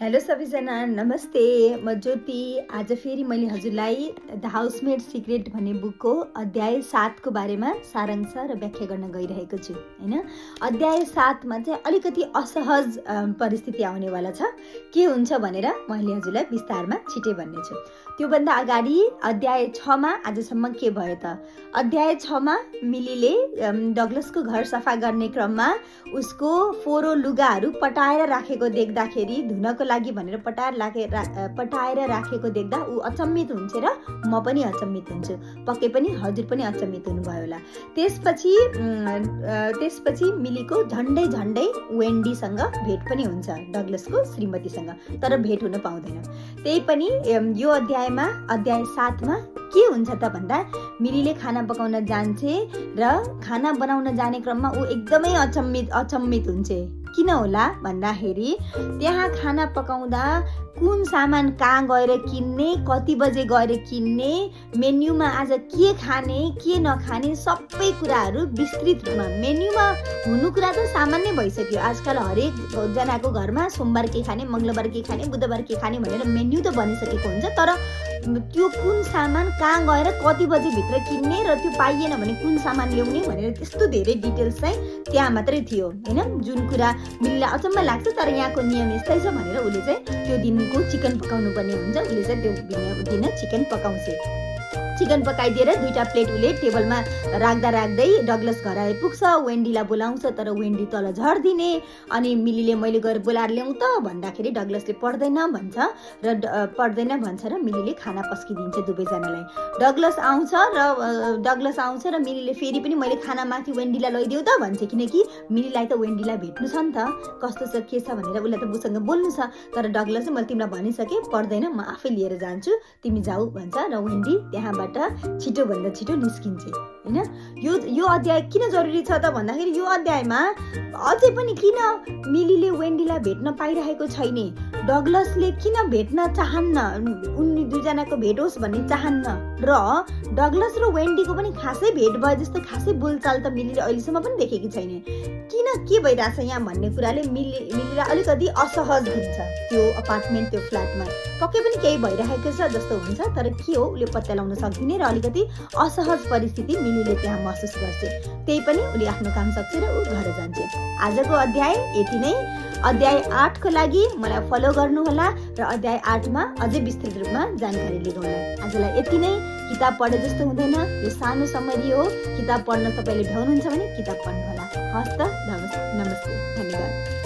Hello सबैजना, नमस्ते। म ज्योति। आज फेरि मैले हजुरलाई द हाउसमेड सिक्रेट भन्ने बुकको अध्याय 7 को बारेमा सारांश र व्याख्या गर्न गइरहेको छु हैन। अध्याय 7 मा चाहिँ अलिकति असहज परिस्थिति आउनेवाला छ। के हुन्छ भनेर मैले हजुरलाई विस्तारमा छिटै भन्ने छु। त्यो भन्दा अगाडि अध्याय 6 मा आजसम्म के भयो त? अध्याय 6 मा मिलीले डगलसको घर सफा गर्ने क्रममा उसको फोरो लुगाहरू पटाएर राखेको देख्दाखेरि धुनको लागि भनेर पटाएर राखेको देख्दा ऊ अचम्मित हुन्छ र म पनि अचम्मित हुन्छु। पक्कै पनि हजुर पनि अचम्मित हुनुभयो होला। त्यसपछि मिलीको झन्डै वेन्डीसँग भेट पनि हुन्छ, डगलसको श्रीमतीसँग, तर भेट हुन पाउँदैन। त्यही पनि यो अध्यायमा अध्याय 7 मा के हुन्छ त भन्दा मिलीले खाना पकाउन जान्छे र खाना बनाउन जाने क्रममा ऊ एकदमै अचम्मित हुन्छ। किन होला भन्दाखेरि त्यहाँ खाना पकाउँदा कुन सामान कहाँ गएर किन्ने, कति बजे गएर किन्ने, मेन्युमा आज के खाने के नखाने सबै कुराहरू विस्तृत रूपमा मेन्युमा हुनु कुरा त सामान्य भइसक्यो। आजकल हरेक जनाको घरमा सोमबार के खाने, मङ्गलबार के खाने, बुधबार के खाने भनेर मेन्यु त बनिसकेको हुन्छ। तर त्यो कुन सामान कहाँ गएर कति बजे भित्र किन्ने र त्यो पाइएन भने कुन सामान ल्याउने भनेर त्यस्तो धेरै डिटेल्स चाहिँ त्यहाँ मात्रै थियो हैन। जुन कुरा मिलीलाई अचम्म लाग्छ, तर यहाँको नियम यस्तै छ भनेर उसले चाहिँ त्यो दिनको चिकन पकाउनु पर्ने हुन्छ। उसले चाहिँ त्यो दिन चिकन पकाउँछ। चिकन पकाइदिएर 2टा प्लेट उसले टेबलमा राख्दै डगलस घर आइपुग्छ। वेन्डीलाई बोलाउँछ, तर वेन्डी तल झर्दिने। अनि मिलीले मैले गएर बोलाएर ल्याउँ त भन्दाखेरि डगलसले पढ्दैन भन्छ र मिलीले खाना पस्किदिन्छ दुवैजनालाई। डगलस आउँछ र मिलीले फेरि पनि मैले खाना माथि वेन्डीलाई लैदेऊ त भन्छ, किनकि मिलीलाई त वेन्डीलाई भेट्नु छ नि त, कस्तो छ के छ भनेर उसलाई त उसँग बोल्नु छ। तर डगलस मैले तिमीलाई भनिसकेँ, पढ्दैन, म आफै लिएर जान्छु, तिमी जाऊ भन्छ र वेन्डी त्यहाँबाट छिटोभन्दा छिटो निस्किन्छ हैन। यो अध्याय किन जरुरी छ त भन्दाखेरि यो अध्यायमा अझै पनि किन मिलीले वेन्डीलाई भेट्न पाइरहेको छैन, डगलसले किन भेट्न चाहन्न, उनी दुईजनाको भेट होस् भन्ने चाहन्न, र डगलस र वेन्डीको पनि खासै भेट भयो जस्तो खासै बोलचाल त मिलीले अहिलेसम्म पनि देखेकी छैन। किन के भइरहेछ यहाँ भन्ने कुराले मिलीलाई अलिकति असहज हुन्छ। त्यो अपार्टमेन्ट, त्यो फ्ल्याटमा पक्कै पनि केही भइरहेको छ जस्तो हुन्छ, तर के हो उसले पत्ता लगाउन सक्दिन र अलिकति असहज परिस्थिति मिलीले त्यहाँ महसुस गर्छ। त्यही पनि उसले आफ्नो काम सक्छ र ऊ घर जान्छ। आजको अध्याय यति नै। अध्याय 8 को लागि मलाई फलो गर्नुहोला र अध्याय 8 मा अझै विस्तृत रूपमा जानकारी लिगौँला। आजलाई यति नै। किताब पढे जस्तो हुँदैन, यो सानो समरी हो। किताब पढ्न तपाईले भ्याउनुहुन्छ भने किताब पढ्नुहोला। हस्त, नमस्ते, धन्यवाद।